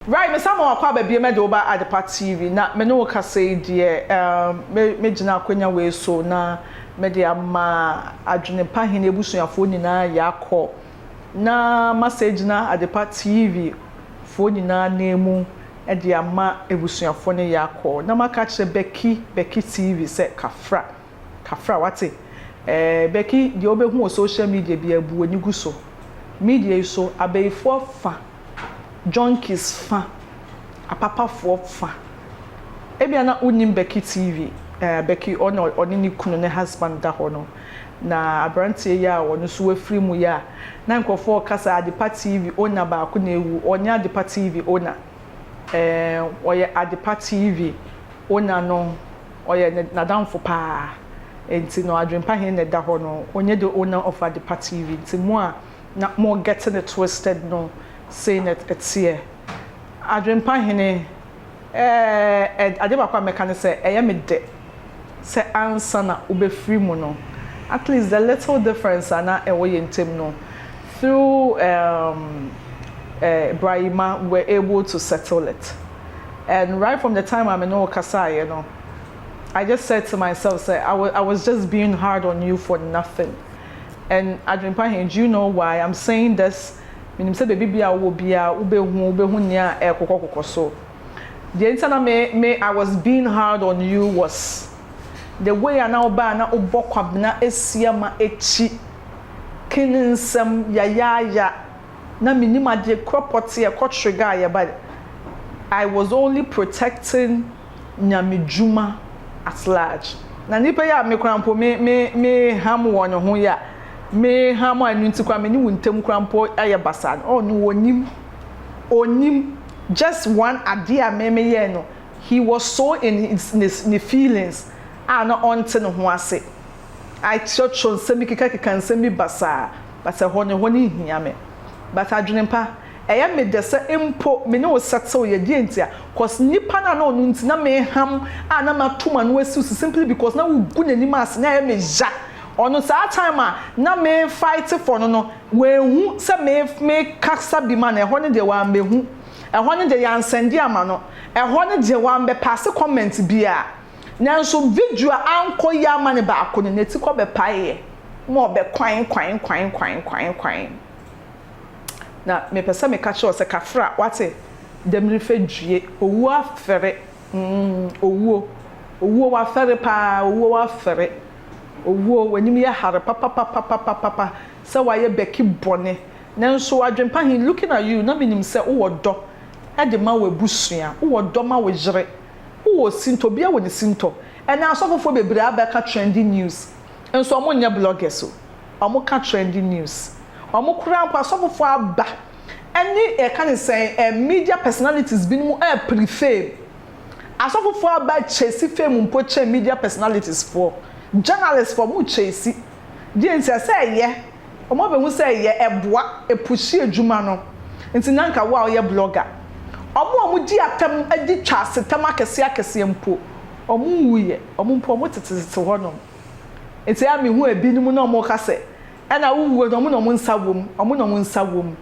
Right, me sama wakɔ aba biem de woba Adepa TV na me ne wo kasa yi deɛ, me megyina akwanya wei so na mede ama Adwenepa Hene abusuafoɔ nyinaa yɛakɔ na masa gyina Adepa TV foɔ nyinaa nan mu de ama abusuafoɔ no yɛakɔ na maka kyerɛ Becky, Becky TV sɛ kafra, kafra wate. Becky, deɛ wobɛhu wɔ social media bi abu w'ani gu so. Media yi so, abayifoɔ fa, junkies fa, apapafoɔ fa. Ebia na wonim Becky TV, Becky ɔna ɔne ne kunu ne husband da hɔ no. Na aberanteɛ yi a ɔno nso wafiri mu yi a, na nkurɔfoɔ kasa Adepa TV owner baako na ewu, ɔnyɛ Adepa TV owner. Ɔyɛ Adepa TV owner no, ɔyɛ ne n'adamfo paa. Nti no Adwempa Hene na ɛda hɔ no, ɔnyɛ the owner of Adepa TV. Nti mo a na mo getting it twisted no, sei na ɛteɛ. Adwempa Hene, ade baako a mɛka ne sɛ, ɛyɛ me dɛ sɛ ansa na wobɛfiri mu no, at least the little difference a na ɛwɔ yɛn ntam no, through Brahima, we were able to settle it. And right from the time I'm in Okasa, I just said to myself, say, I was just being hard on you for nothing. And Adwempa Hene, do you know why I'm saying this? Menim sɛ baabi bia wɔ bia wobɛhu nea ɛkokɔ kokɔ so. Deɛ nti na me I was being hard on you was the way a na woba na wobɔ Kwabena Asiama akyi kene nsɛm yayaaya na menim adeɛ korɔ pɔte ɛkɔ trigger a yɛba. I was only protecting Nyamedwuma at large. Na nipa yi a me kora mpo me ham wɔ ne ho yi a me ham a ɛno nti kora me ne wo ntam kora mpo ayɛ basa no, ɔno onim onim just one adeɛ a me yɛ no, he was so in his ne feelings a na ɔnte ne ho ase. Akyerɛkyerɛ nsɛm bi, keka nsɛm bi basaa, but ɛhɔ ne hɔ ne hia me. But Adwenempa, ɛyɛ me dɛ sɛ mpo me ne wo settle yɛ deɛ nti a, 'cause nipa na na ɔno nti na me ham a na ma to ma no asi so simply because na wogu n'anim ase na ɛyɛ me ya. Ɔno saa time a na me fight for no, wɔnhu sɛ me kasa bi ma no. Ɛhɔ ne deɛ wɔambɛhu, ɛhɔ ne deɛ yɛansɛnde ama no, ɛhɔ ne deɛ wɔambɛpaase comment bi a. Nanso video a ankɔ yi ama ne baako no, n'eti kɔ bɛpaeɛ ma ɔbɛ kwan kwan kwan kwan kwan kwan. Na mepɛ sɛ meka kyerɛ sɛ kafra wate dɛmirife due owuo afɛre, owuo wafɛre paa, owuo wafɛre, owuo w'anim yɛ hare papapapapapa sɛ wayɛ Becky bɔne. Nanso Adwempa Hene, looking at you, na menim sɛ wowɔ dɔ ɛde ma w'abusua, wowɔ dɔ ma wo yere, wowɔ sintɔ bia wɔ ne sintɔ. Ɛna asɔfofoɔ bebree abɛka trending news nso, ɔmo nyɛ bloggers o, ɔmo ka trending news. Ɔmo kura mpo asɔfofoɔ aba ɛne ɛka ne sɛn media personalities binom ɛɛpere fame. Asɔfofoɔ aba chase fame mpo kyɛn media personalities foɔ, journalists foɔ. Mo chase deɛ nti ɛsɛ ɛyɛ ɔmo abɛhu sɛ ɛyɛ ɛboa epush adwuma no. Nti nanka wo a ɔyɛ blogger, ɔmo a ɔmo di atam adi twa asetam akɛseɛ akɛseɛ mpo, ɔmo nwuyɛ, ɔmo mpo ɔmo tetetete hɔnom. Nti a mehu ebinom na ɔmo ka sɛ ɛna wuwuo no, ɔmo na ɔmo nsa wɔ mu, ɔmo na ɔmo nsa wɔ mu.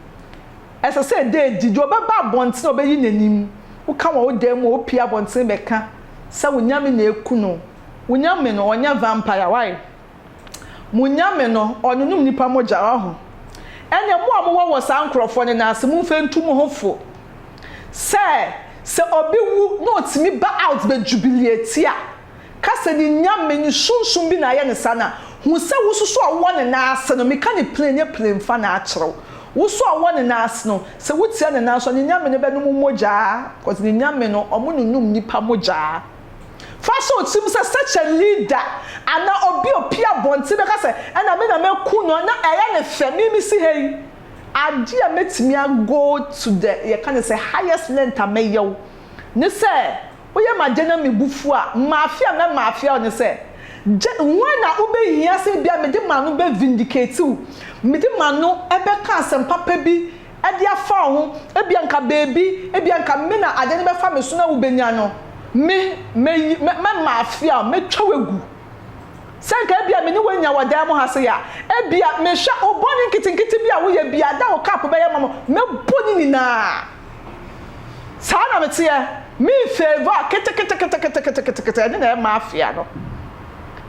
Ɛsɛ sɛ ɛda edi deɛ ɔbɛba abɔnten a ɔbɛyi n'anim. Woka wɔn wo dan mu a, opie abɔnten bɛka sɛ wo Nyame na eku no. Wo Nyame no ɔnyɛ vampire. Why mo Nyame no ɔnonom nipa mogya ɔho? Ɛnna mo a mowɔ wɔ saa nkorɔfoɔ no n'ase, momfa ntu mo ho fo sɛ obi wu na otumi ba out bɛ jubilate a, kasa ne Nyame ne sunsun bi na ayɛ ne sa na hu sɛ wososo a wowɔ ne nan ase no. Meka ne plain nye plain fa na akyerɛw woso a wowɔ ne nan ase no sɛ wotia ne nan so, ne Nyame no bɛnom mogyaa, 'cause ne Nyame no ɔmo nunum nipa mogyaa. Fa hyɛ otirim sɛ such a leader ana obi opi abɔnten bɛka sɛ ɛna me na mɛku no na ɛyɛ ne fɛ. Mimi si ha yi, ade a mɛtumi ago to the yɛka ne sɛ highest length a mɛyɛw ne sɛ woyɛ ma gye na me bufu a maafia mɛ maafia ne sɛ gye wɔn na wobɛhia sɛ bia mede ma no bɛ vindicate wo, mede ma no ɛbɛka asɛm papa bi ɛde afa wo ho. Ebia nka beebi, ebia nka me na ade no bɛfa me so na wobɛnya no, me mɛyi mɛ mɛ maafia mɛtwa wagu sɛ nka ebia me ne woanya wɔ dan mu ha se ya. Ebia mehwɛ wo bɔne nketenkete bi a woyɛ bia da wo cap bɛyɛ ma mo, mɛbɔ ne nyinaa. Saa na meteɛ. Me favour keteketeketeketekete ɛne na ɛyɛ mafia no.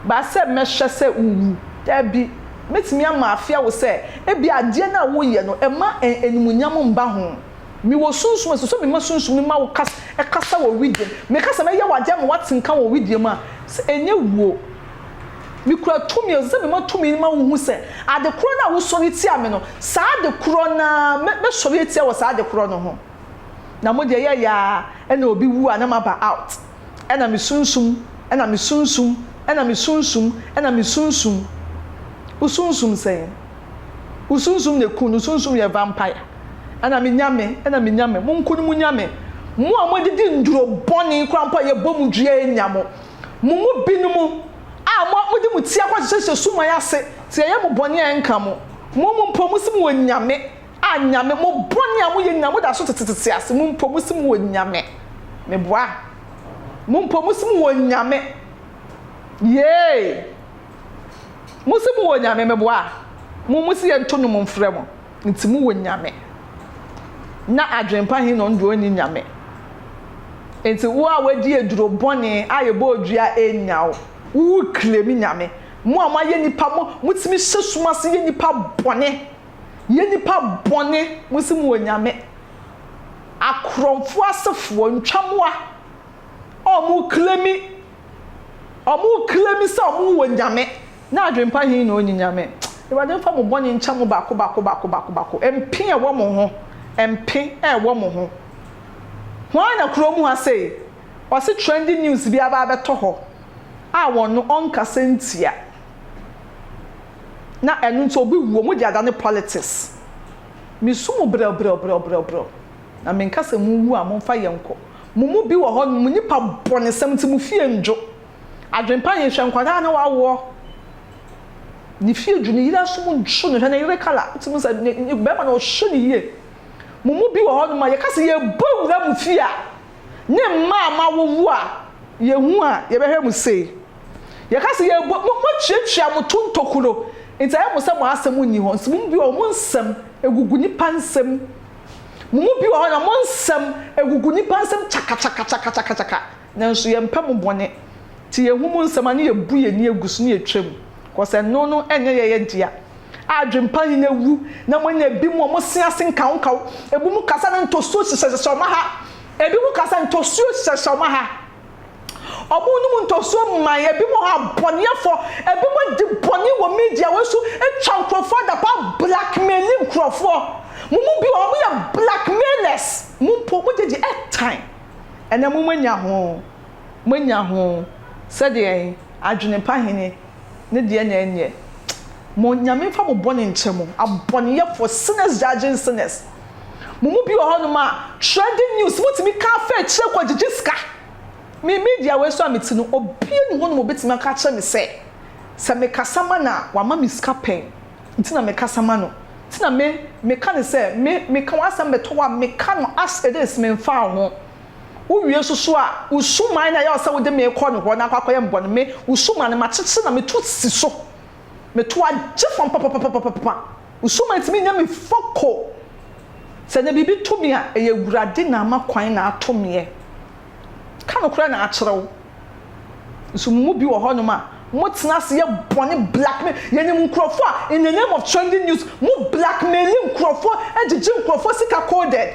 But sɛ mɛhwɛ sɛ wowu, dabi. Mɛtumi amafia wo sɛ ebia adeɛ no a woyɛ no ɛma animuonyam mba ho. Mewɔ sunsum, ɛsɛ sɛ mema sunsum no ma wo kas kasa wɔ wedeɛ mu. Meka sɛ mɛyɛ wo adeɛ ama woate nka wɔ wedeɛ mu a, sɛ ɛnyɛ wuo. Mekura tumi, ɛsɛ sɛ mema tumi no ma wohu sɛ ade korɔ no a wosɔre tia me no, saa ade korɔ no ara, mɛ mɛsɔre atia wɔ saa ade korɔ no ho. Na mo deɛ yɛyɛ ara ɛna obi wu a na maba out, ɛna me sunsum, ɛna me sunsum, ɛna me sunsum, ɛna me sunsum. Wo sunsum sɛn? Wo sunsum na eku no, sunsum yɛ vampire. Ɛna me nyame, ɛna me nyame, mo nko no mo nyame. Mo a moadidi nduro bɔne koraa mpo a yɛbɔ mo dua anya mo. Mo mu binom a mo mode mo ti akɔhyehyɛhyɛ suman ase, sɛ yɛyɛ mo bɔne a ɛnka mo. Mo mu mpo mose mowɔ nyame a nyame, mo bɔne a moyɛ nyinaa moda so tetetete ase, mo mpo mose mowɔ nyame. Meboa. Mo mpo mose mowɔ nyame. Yee! Mo se mo wɔ Nyame, meboa? Mo mo se yɛnto nwom mfrɛ mo, nti mo wɔ Nyame. Na adwenpa he na ɔno deɛ ɔnni Nyame. Nti wo a wadi aduro bɔne a yɛbɔ odua ɛnnya wo, wo wo claim Nyame. Mo a moayɛ nipa, mo motumi hyɛ sum ase yɛ nipa bɔne, yɛ nipa bɔne, mo se mo wɔ Nyame. Akorɔmfoɔ asefoɔ, ntwamoa a ɔmo claim Ɔmo claim sɛ ɔmo wɔ Nyame na adwenpa he na ɔnyi Nyame. Awurade mfa mo bɔne nkyɛ mo baako baako baako baako baako. Mpe ɛwɔ mo ho, mpe ɛwɔ mo ho. Hwan na kuro mu ha sei ɔse trending news bi aba abɛtɔ hɔ a wɔno ɔnkasa ntia na ɛno nti obi wu ɔmo de adane politics. Mesu mo brɛw brɛw brɛw brɛw brɛw na menka sɛ monwu a momfa yɛnkɔ. Mo mu bi wɔ hɔ nom, mo nnipa bɔnesɛm nti mo fie ndwo. Adwempa he, hwɛ nkwadaa na wawoɔ. Ne fie dwo, ne yere asom dwo no, hwɛ ne yere kala, wotumi hu sɛ ne ne bɛrima no ɔhwɛ no yie. Mo mu bi wɔ hɔ nom a, yɛka sɛ yɛbɔ wura mo fie a, ne mma a moawowo a, yɛhu a, yɛbɛhwɛ mo sei. Yɛka sɛ yɛbɔ, mo moatuatua mo to ntokuro, nti ayɛ mo sɛ mo asɛm nni hɔ. Nso mo mu bi wɔ hɔ, mo nsɛm gugu nnipa nsam. Mo mu bi wɔ hɔ na mo nsɛm gugu nnipa nsam kyakakyakakyakakyaka, nanso yɛmpɛ mo bɔne. Nti yɛhu mo nsɛm a ne yɛbu yɛn ani agu so ne yɛtwam, cause ɛno no ɛnyɛ yɛn dea. Adwempa he awu na moanya ebinom a wɔse ase nkawnkaw, ebinom kasa na ntɔsuo hyehyɛhyehyɛ wɔn aha, ebinom kasa ntɔsuo hyehyɛhyehyɛ wɔn aha. Wɔnom ntɔsuo man, ebinom wɔ hɔ abɔneɛfoɔ, ebinom adi bɔne wɔ media wei so atwa nkurɔfoɔ adapaa, blackmaili nkurɔfoɔ. Mo mu bi wɔ hɔ moyɛ blackmailers, mo mpo mo gyegye ɛtan. Ɛnɛ mo moanya ho, moanya ho sɛdeɛ adwene pa hene ne deɛ na ɛnyɛ. Mo Nyame mfa mo bɔne nkyɛ mo, abɔneyɛfoɔ, sinners judging sinners. Mo mu bi wɔ hɔnom a, trending news, motumi ka fa akyire kɔgyegye sika. Me media wei so a mete no, obia nni hɔnom a obetumi aka akyerɛ me sɛ, sɛ mekasa ma no a, wama me sika pɛn nti na mekasa ma no. Nti na me, meka no sɛ, me, meka w'asɛm bɛtɔ wo a, meka no as it is, memfaa ho. Wowie nso so a, wo suman no a ɛyɛ wo sɛ wode me rekɔ ne hɔ na akɔ akɔyɛ me bɔne, me, wo suman no, makyekyere na meto si so. Meto agye fam papapapapapa. Wo suman ntumi nyɛ me foko. Sɛ ɛnnɛ biribi to me a, ɛyɛ Awurade na ama kwan na ato meɛ. Ka nokorɛ na akyerɛ wo. Nso mo mu bi wɔ hɔnom a, motena ase yɛ bɔne blackmail. Yɛnim nkurɔfoɔ a in the name of trending news, mo blackmaili nkurɔfoɔ, gyegye nkurɔfoɔ sika coded.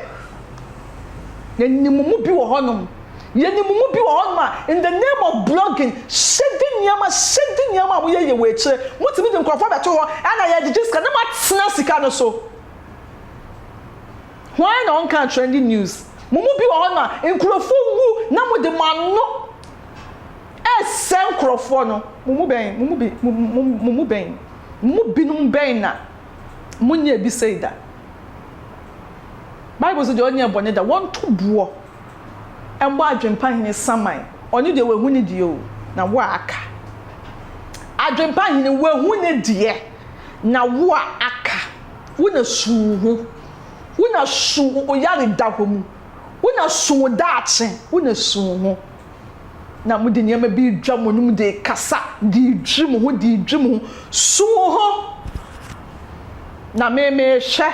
Yɛnim mo mu bi wɔ hɔnom. Yɛnim mo mu bi wɔ hɔnom a in the name of blogging, shady nneɛma, shady nneɛma a moyɛ yɛ wɔ akyire, motumi de nkurɔfoɔ bɛto hɔ ɛna yɛgyegye sika na moatena sika no so. Hwan na ɔnkaa trending news? Mo mu bi wɔ hɔ no a, nkurɔfoɔ wu na mode mo ano resɛe nkurɔfoɔ no. Mo mu bɛn, mo mu bi, mo, mo, mo mu bɛn, mo mu binom bɛn na monyɛɛ bi sei da? Bible se deɛ ɔnyɛɛ bɔne da, wɔnto boɔ mmɔ adwempa hene saman. Ɔno deɛ wahu ne deɛ o, na wo a aka. Adwempa hene, wahu ne deɛ, na wo a aka. Wo na su wo ho. Wo na su wo yare da hɔ mu. Wo na su wo daakye. Wo na su wo ho. Na mode nneɛma bi redwa mo anom de rekasa, de redwiri mo ho, de redwiri mo ho. Su wo ho. Na me mehwɛ.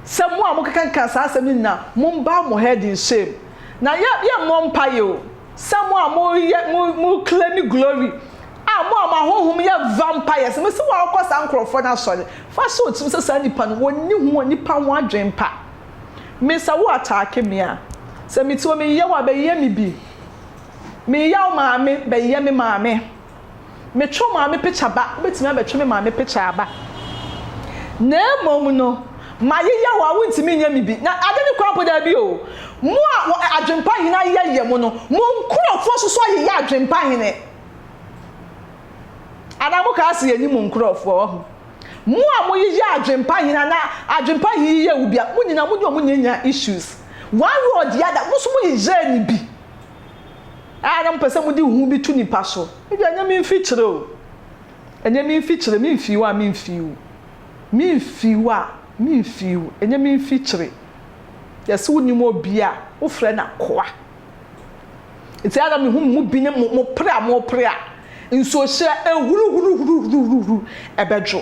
Sɛ mo a mokeka saa asɛm no nyinaa, mombow mo head in shame. Na yɛ yɛmmɔ mpaeɛ o, sɛ mo a moyɛ mo mo claim glory, a mo a mo ahonhom yɛ vampires, mese wo a wokɔ saa nkorɔfoɔ no asɔre, fa hyɛ wo tirim sɛ saa nipa no, wɔnni ho onipa ho adwene pa. Me sɛ wo attack me a, sɛ mete hɔ meyɛ wo a, bɛyɛ me bi. Meyɛ wo maame, bɛyɛ me maame. Metwe wo maame picture ba, wobɛtumi abɛtwe me maame picture aba. Na mmom no, mayeyɛ wo a wontumi nyɛ me bi. Na ade ne kwan mpo daabi o. Mo a wɔ adwempa hene ayeyɛ mo no, mo nkurɔfoɔ nso so ayeyɛ adwempa hene. Anaa mo kaa se yɛnni mo nkurɔfoɔ, wahu. Mo a moyeyɛ adwempa hene anaa adwempa hene yeyɛ wo bi a, mo nyinaa mo ne wɔn nyanya issues. One way or the other, mo nso moyeyɛɛ no bi. A na mopɛ sɛ mode hu bi to nipa so. Ebia ɛnyɛ me mfikyire o, ɛnyɛ me mfikyire, me mfii wo a me mfii wo, me mfii wo a me mfii wo, ɛnyɛ me mfikyire. Yɛse wonim obi a, wofrɛ no akoa. Nti a na mehu mo mu bi ne mo mopere a mopere a, nsuohyɛ ehuruhuruhuruhuruhuru ɛbɛdwo.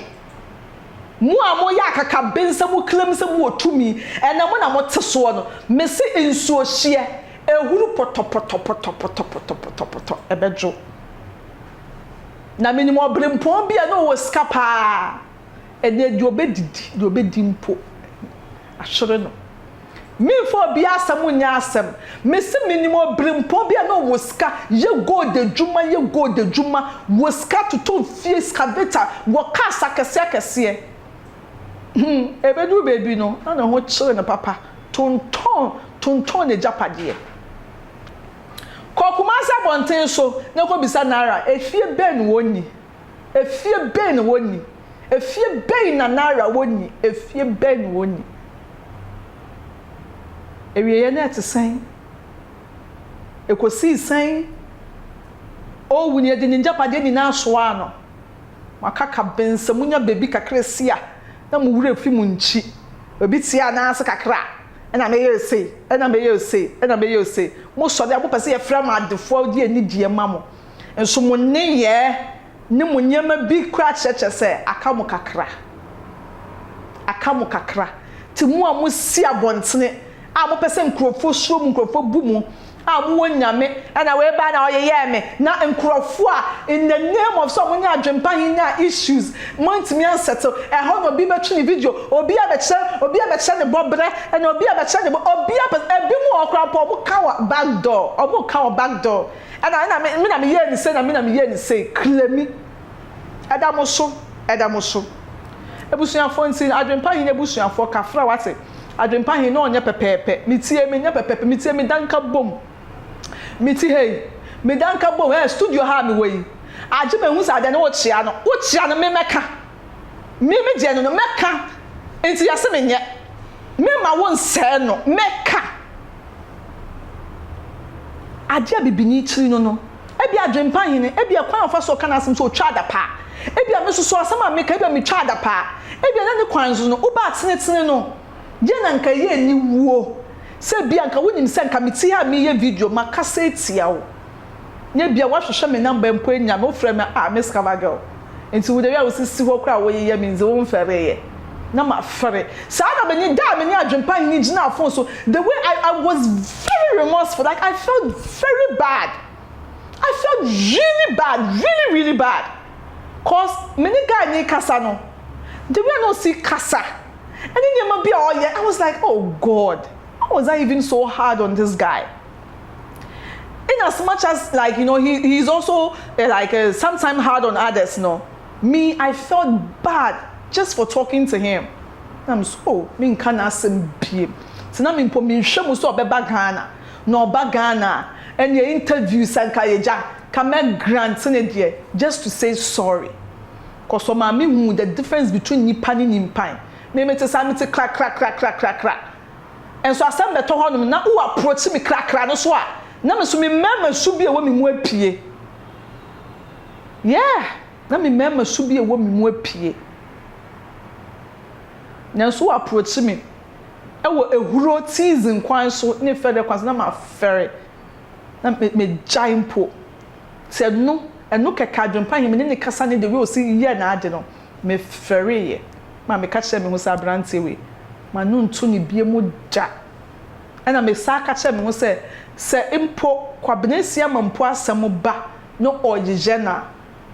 Mo a moyɛ akakabensɛ mo claim sɛ mowɔ tumi, ɛnɛ mo na mote soɔ no, mese nsuohyeɛ Ehuru pɔtɔpɔtɔpɔtɔpɔtɔpɔtɔpɔtɔ, ɛbɛdwo. Na menim ɔberempɔn bi a na ɔwɔ sika paa. Ɛnnɛ, deɛ ɔbɛdidi, deɛ ɔbɛdi mpo, ahwere no. Memfa obiara asɛm nyɛ asɛm. Mese menim ɔberempɔn bi a na ɔwɔ sika, yɛ gold adwuma, yɛ gold adwuma, wɔ sika totɔ fie, excavator, wɔ cars akɛseɛ akɛseɛ. Hmm, ɛbɛduru baabi no, na ne ho kyere no papa. Tontɔn, tontɔn n'agyapadeɛ. Kɔ Kumasi abɔnten so na kɔbisa Naira, efie bɛn na wɔnni? Efie bɛn na wɔnni? Efie bɛn na Naira wɔnni? Efie bɛn na wɔnni? Awieeɛ no ɛte sɛn? Ɛkɔsii sɛn? Ɔrewu no, yɛde ne agyapadeɛ nyinaa soaa no. Moakakaben sɛ monya baabi kakra si a na mo werɛ fi mo nkyi. Obi tia nan ase kakra a, ɛna mɛyɛ sei, ɛna mɛyɛ sei, ɛna mɛyɛ sei. Mosɔre a, mopɛ sɛ yɛfrɛ mo adefoɔ de anidie ma mo. Nso mo nneyɛɛ ne mo nneɛma bi koraa kyerɛkyerɛ sɛ aka mo kakra. Aka mo kakra. Nti mo a mosi abɔntene a mopɛ sɛ nkurɔfoɔ suro mo, nkurɔfoɔ bu mo, a mowɔ Nyame ɛna wei baa na ɔyeyɛɛ me na nkurɔfoɔ a in the name of sɛ ɔmo nyɛ adwempa he nyaa issues moantumi ansettle ɛhɔ na obi bɛtwe ne video obi abɛkyerɛ obi abɛkyerɛ ne bɔbrɛ ɛna obi abɛkyerɛ ne bɔ obi apɛ ebi mo wɔ hɔ koraa mpo ɔmo ka wɔ back door ɔmo ka wɔ back door ɛna ɛna me me na meyɛɛ ne sei na me na meyɛɛ ne sei klemi ɛda mo so ɛda mo so abusuafoɔ nti adwempa he abusuafoɔ kafra wate. Adwempa he na ɔnyɛ pɛpɛɛpɛ. Me tie, menyɛ pɛpɛɛpɛ. Me tie, me da nka bom. Me ti ha yi, me da nka bom. Eh, studio ha a mewɔ yi, agye mahu sɛ adeɛ no wokyea no, wokyea no, me mɛka. Me, me deɛ no no, mɛka. Nti yɛse menyɛ. Memma wo nsɛe no, mɛka. Adeɛ a bibini kyiri no no, ebia adwempa he no, ebia kwan a ɔfa so ɔka n'asɛm sɛ ɔtwa adapaa. Ebia me nso so asɛm a meka, ebia metwa adapaa. Ebia na ne kwan so no, wo ba atenetene no, deɛ na anka ɛyɛ aniwuo sɛ ebia anka wonim sɛ anka mete ha a mereyɛ video, makasa atia wo, na ebia woahwehwɛ me number mpo anya me, wofrɛ me a, ah, Miss Cover Girl, nti wo deɛ wia wosisi hɔ koraa a woyeyɛ me ndze womfɛreeɛ, na mafɛre. Saa na me ne, da a me ne Adwempa Hene gyinaa phone so, the way I, I was very remorseful, like I felt very bad, I felt really bad, really really bad. Cos me ne guy no rekasa no, the way a na ɔsi kasa ɛne nneɛma bi a ɔyɛ, I was like oh God, how was I even so hard on this guy? In as much as like you know he he is also eh, like uh, sometimes hard on others no, me I felt bad just for talking to him. Na me so oh, menka n'asɛm biem. Nti na me mpo menhwɛ mu sɛ ɔbɛba Ghana. Na ɔba Ghana a, ɛneɛ interview sɛ nka yɛgya Ka mɛ grant ne deɛ just to say sorry cos ɔmaa me huu the difference between nipa ne nimpan. Me mete saa mete krakrakrakrakrakra nso asɛm bɛtɔ hɔ nom na wo approach me krakra no so a na me nso me mmarima su bi a ɛwɔ me mu apue. Yeah, na me mmarima su bi a ɛwɔ me mu apue. Nanso wo approach me ɛwɔ ehuro teasing kwan so ne fɛrɛ kwan so na mafɛre. na me megyae mpo. Sɛ ɛno, ɛno kɛkɛ adwempa he, me ne no kasa ne the way osi yɛɛ n'ade no, mefɛreeɛ ma meka kyerɛɛ me ho sɛ aberanteɛ wei, M'ano nto ne bie mu da. Ɛna mesan ka kyerɛɛ me ho sɛ, sɛ mpo Kwabena Asiamah mpo asɛm ba na ɔyeyɛ no a,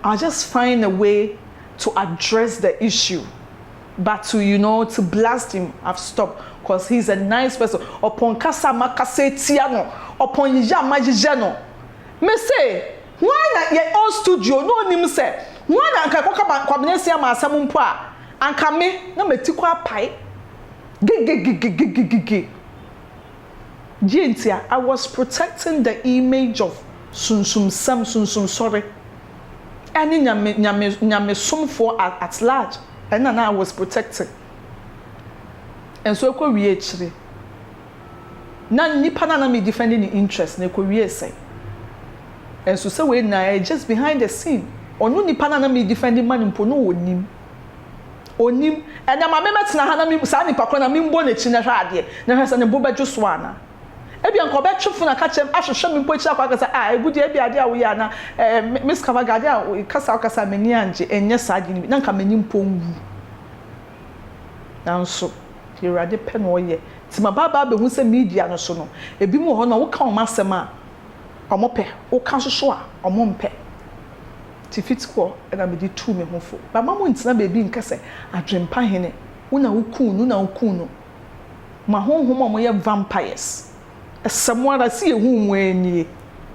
I'll just find a way to address the issue. But to you know, to blast him, I've stopped cause he's a nice person. Ɔpɔn kasa a makasa atia no, ɔpɔn yeyɛ a mayeyɛ no. Mese, hwan na yɛ on studio na ɔnim sɛ hwan na anka ɛkɔka Kwabena Asiamah asɛm mpo a, anka me na mati kɔ apae. Gigigigigigigi. Deɛ nti a, I was protecting the image of sunsumsɛm, sunsumsɔre, ɛne nyame, nyame, nyamesomfoɔ at, at large. Ɛna na I was protecting. Nso ɛkɔ wie akyire, na nipa no a na me defend ne interest no, ɛkɔ wie sɛn? Nso sɛ wei nyinaa, ɛyɛ just behind the scene. Ɔno nipa no a na me defend ma no mpo, na ɔnnim. Ɔnnim. Ɛnna ma memmɛtena ha na me, saa nipa korɔ no, na membɔ n'akyi na hwɛ adeɛ, na hwɛ sɛ ne bo bɛdwo so anaa. Ebia nka ɔbɛtwe fon aka kyerɛ me, ahwehwɛ me mpo akyiri akɔ aka sɛ, ah, Agu deɛ, ebia adeɛ a woyɛ anaa, eh, Miss Kavaga, adeɛ a kasa a wokasa a m'ani angye, ɛnyɛ saa adeɛ no bi, na nka m'ani mpo nwu. Nanso, deɛ Awurade pɛ na ɔyɛ. Nti maba aba abɛhu sɛ media no so no, ebinom wɔ hɔ no a, woka wɔn asɛm a, wɔpɛ, woka nso so a, wɔmpɛ. Nti fiti hɔ na mede tuu me ho fo. But mma monntena baabi nnka sɛ, Adwempa hene, wo na wokuu no, wo na wokuu no. Mo ahonhom a wɔyɛ vampires, ɛsɛ mo ara sɛ yɛhu mo ara nie,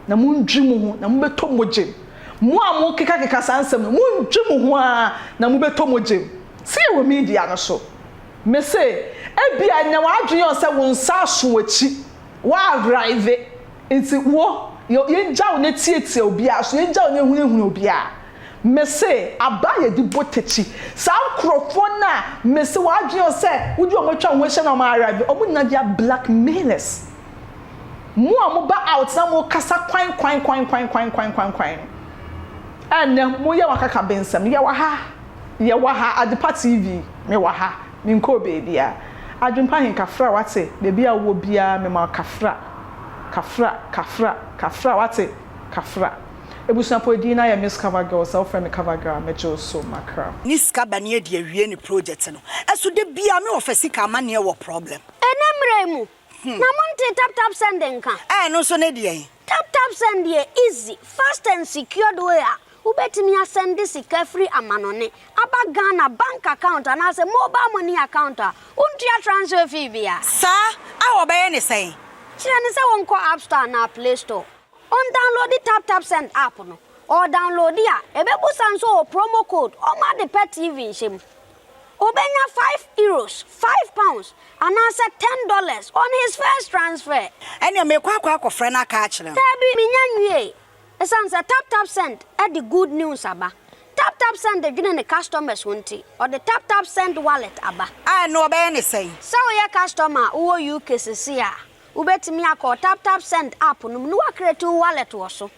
na mondwi mo ho, na mobɛtɔ mogyam. Mo a mokekakeka saa nsɛm no, mondwi mo ho ara, na mobɛtɔ mogyam. Sɛ yɛwɔ media no so, mese, ebia ɛnnɛ w'adwene yɛ wo sɛ wo nsa aso w'akyi, woarrive, Nti wo, yɛ, yɛngya wo na tiatia obiara so, yɛngya wo na hunahuna obiara. Mese, aba a yɛde bɔ takyi, saa nkorɔfoɔ no a, mese, w'adwene yɛ wo sɛ wode wɔn atwa wo ho ahyia na wɔn arrive, wɔn nyinaa they are blackmailers. Mo a moba out na mokasa kwan kwan kwan kwan kwan kwan kwan kwan no, ɛnnɛ moyɛ mo akakabensɛm, yɛwɔ ha, yɛwɔ ha, Adepa TV, mewɔ ha. Menkɔɔ baabiara. Adwempa he, kafra, wate? Baabi a wowɔ biara, mema wo kafra. Kafra, kafra, kafra, wate? Kafra. Abusuafoɔ, edin no ayɛ Miss Cover Girl, sɛ wofrɛ me Cover Girl a, mɛgye wo so, makra. Ne sika ba ne adi awie ne project no ɛso da biaa me wɔfa sika amaneɛ wɔ problem. Ɛnnɛ mmerɛ yi mu, na montee tap tap send nka? Ɛɛ ɛno nso ne deɛn? Tap tap send yɛ easy, fast and secured way a wobɛtumi asɛnde sika firi amanɔne aba Ghana bank account anaasɛ mobile money account a wontua transfer fee biara. Saa a wɔbɛyɛ ne sɛn? Kyerɛ no sɛ ɔnkɔ App Store anaa Play Store, ɔndownloadi Tap Tap Send app no. Ɔɔdownloadi a, ɛbɛbusa nso ɔwɔ promo code ɔma ade pɛ TV nhyɛ mu. Obenya €5, £5, anaasɛ $10 on his first transfer. Ɛnneɛ merekɔ akɔ akɔfrɛ no aka akyerɛ no. Daabi, minnya nwiei. Esiane sɛ TapTapSend de good news aba, TapTapSend dwene ne customers ho nti, ɔde TapTapSend Wallet aba. A Ɛno ɔbɛyɛ ne sɛn? Sɛ woyɛ customer a wowɔ UK seesei a, wobetumi akɔ TapTapSend app no mu na woacreate wo wallet wɔ so.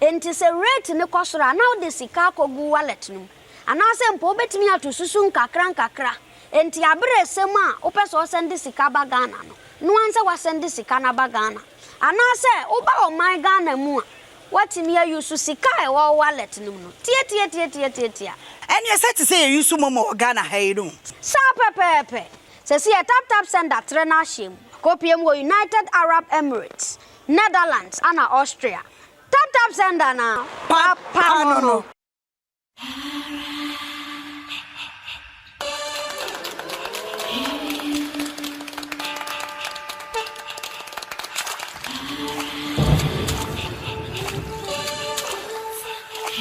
Enti sɛ rate no kɔ soro a, na wode sika akɔgu wo wallet no mu. Anaasɛ mpo wobɛtumi ato susu nkakrankakra. Enti aber a ɛsɛ mu a wopɛ sɛ ɔsɛnde sika ba Ghana no, noa nsɛ woasɛnde sika no aba Ghana. Anaasɛ woba ɔman Ghana mu a, woatumi ayusu sika a ɛwɔ wo wallet no mu no. Tiatiatiatiatiatia. Ɛneɛ sɛ te sɛ yɛyusu momo wɔ Ghana ha yi no. Saa pɛpɛɛpɛ. Sɛsi yɛ tap tap sender trɛ n'ahyeɛ mu. Akɔpie mu wɔ United Arab Emirates, Netherlands ana Austria. Tap tap sender na Papa no no.